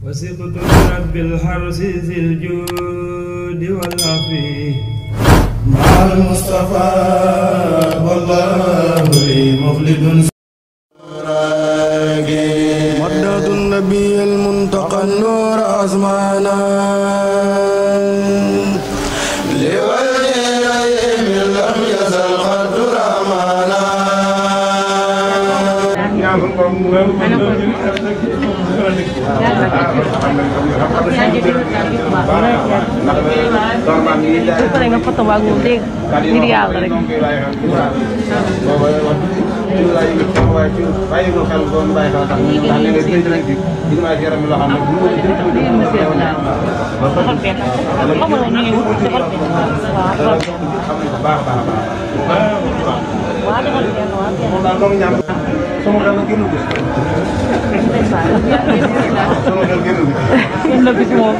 وسقت رب الحرس ذي الجود والعفي مع المصطفى والله لي مخلد مدد النبي المنتقى النور أزمانا لولي ريم لم يزل قد رمانا nga foto waa nguur dégg ngir yàlla rek kenn la gis moom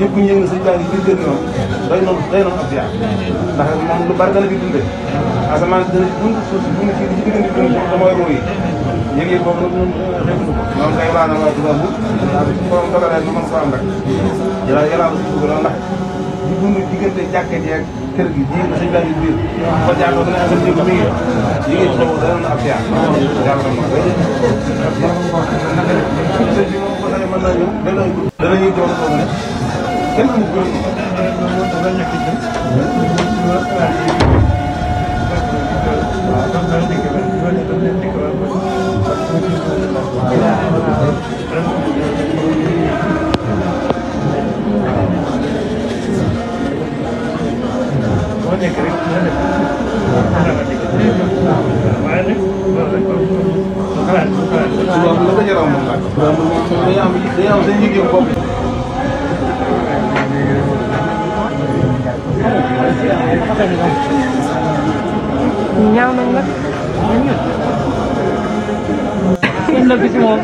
ñëpp ñu yëngu sa jàng yi biir kër gi moom doy noonu ab ziar ndax moom lu bari dana fi dundee asamaan dana ci dund suuf si bu ne ci diggante bi damay roo yi yëg-yëg boobu nag ñun xeetu ko moom kay baax na waaye du baaxul ndax su borom dogalee nu mën ko am rek yàlla ko si dugg ndax di dund diggante jàkka ji ak kër gi ji na sa jàng yi biir ko jàngoo dana am jëg mi yëg-yëg boobu dana na ab ziar yàlla moom ab ziar sëñ bi moom ko dañu mën naa ñëw dana ñuy doon boobu ne kenn mu gën ñaaw nañ nag kenn la gis moom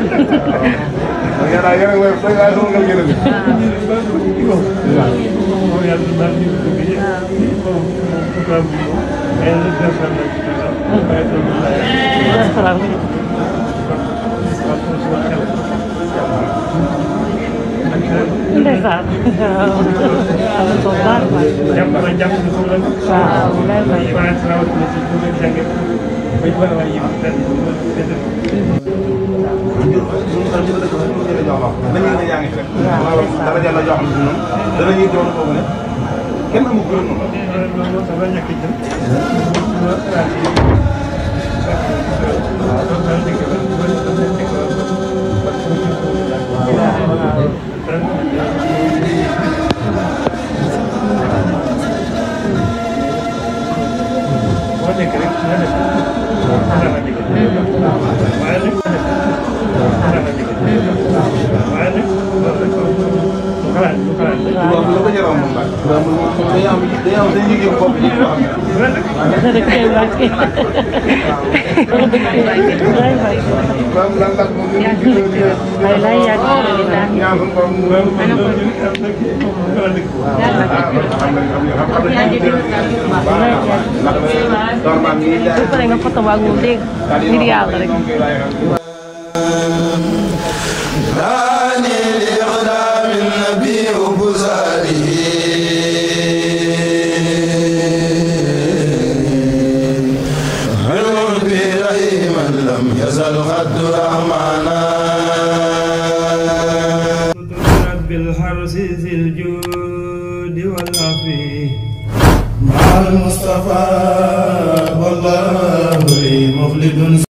ndeysaan nga foto waa nguur dégg ngir yàlla rek بالحرس ذي الجود والعفي المصطفى والله لي مخلد